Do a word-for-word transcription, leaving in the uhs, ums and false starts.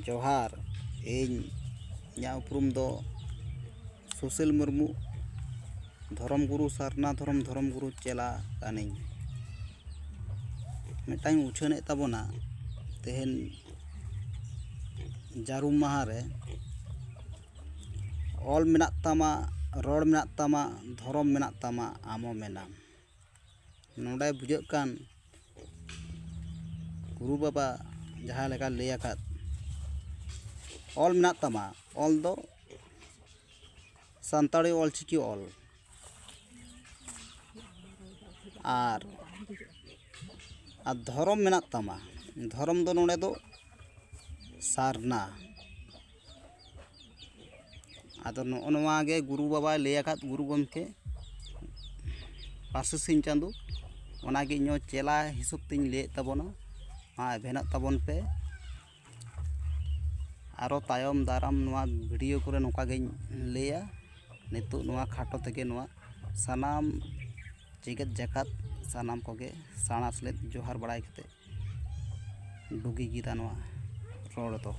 ᱡᱚᱦᱟᱨ᱾ ᱤᱧ, ᱤᱧᱟᱹᱜ ᱩᱯᱨᱩᱢ ᱫᱚ ᱥᱩᱥᱤᱞ ᱢᱩᱨᱢᱩ, ᱫᱷᱚᱨᱚᱢ ᱜᱩᱨᱩ, ᱥᱟᱨᱱᱟ ᱫᱷᱚᱨᱚᱢ, ᱫᱷᱚᱨᱚᱢ ᱜᱩᱨᱩ ᱪᱮᱞᱟ ᱠᱟᱹᱱᱟᱹᱧ᱾ ᱢᱤᱫᱴᱟᱝ ᱩᱪᱷᱟᱹᱱᱮᱫ ᱛᱟᱵᱚᱱᱟ ᱛᱮᱦᱮᱧ ᱡᱟᱹᱨᱩᱢ ᱢᱟᱦᱟ ᱨᱮ, "ᱚᱞ ᱢᱮᱱᱟᱜ ᱛᱟᱢᱟ, ᱨᱚᱲ ᱢᱮᱱᱟᱜ ᱛᱟᱢᱟ, ᱫᱷᱚᱨᱚᱢ ᱢᱮᱱᱟᱜ ᱛᱟᱢᱟ, ᱟᱢ ᱦᱚᱸ ᱢᱮᱱᱟᱢ᱾" ᱱᱚᱰᱮ ᱵᱩᱡᱷᱟᱹᱜ ᱠᱟᱱ, ᱜᱩᱨᱩ ᱵᱟᱵᱟ ᱡᱟᱦᱟᱸ ᱞᱮᱠᱟ ᱞᱟᱹᱭ ᱟᱠᱟᱫ, ᱚᱞ ᱢᱮᱱᱟᱜ ᱛᱟᱢᱟ, ᱚᱞ ᱫᱚ ᱥᱟᱱᱛᱟᱲᱤ ᱚᱞᱪᱤᱠᱤ ᱚᱞ, ᱟᱨ, ᱟᱨ ᱫᱷᱚᱨᱚᱢ ᱢᱮᱱᱟᱜ ᱛᱟᱢᱟ, ᱫᱷᱚᱨᱚᱢ ᱫᱚ ᱱᱚᱰᱮ ᱫᱚ ᱥᱟᱨᱱᱟ᱾ ᱟᱫᱚ ᱱᱚᱜᱼᱚ ᱱᱚᱣᱟ ᱜᱮ ᱜᱩᱨᱩ ᱵᱟᱵᱟᱭ ᱞᱟᱹᱭ ᱟᱠᱟᱫ, ᱜᱩᱨᱩ ᱜᱚᱢᱠᱮ ᱯᱟᱹᱨᱥᱤ ᱥᱤᱧ ᱪᱟᱸᱫᱳ, ᱚᱱᱟᱜᱮ ᱤᱧ ᱦᱚᱸ ᱪᱮᱞᱟ ᱦᱤᱥᱟᱹᱵ ᱛᱤᱧ ᱞᱟᱹᱭᱮᱫ ᱛᱟᱵᱚᱱᱟ᱾ ᱢᱟ ᱮᱵᱷᱮᱱᱚᱜ ᱛᱟᱵᱚᱱ ᱯᱮ᱾ ᱟᱨᱚ ᱛᱟᱭᱚᱢ ᱫᱟᱨᱟᱢ ᱱᱚᱣᱟ ᱵᱷᱤᱰᱤᱭᱳ ᱠᱚᱨᱮ ᱱᱚᱝᱠᱟ ᱜᱤᱧ ᱞᱟᱹᱭᱟ᱾ ᱱᱤᱛᱚᱜ ᱱᱚᱣᱟ ᱠᱷᱟᱴᱚ ᱛᱮᱜᱮ ᱱᱚᱣᱟ ᱥᱟᱱᱟᱢ ᱡᱮᱜᱮᱛ ᱡᱟᱠᱟᱛ ᱥᱟᱱᱟᱢ ᱠᱚᱜᱮ ᱥᱟᱬᱟ ᱥᱮᱞᱮᱫ ᱡᱚᱦᱟᱨ ᱵᱟᱲᱟᱭ ᱠᱟᱛᱮ ᱰᱩᱜᱤ ᱠᱮᱫᱟ ᱱᱚᱣᱟ ᱨᱚᱲ ᱫᱚ᱾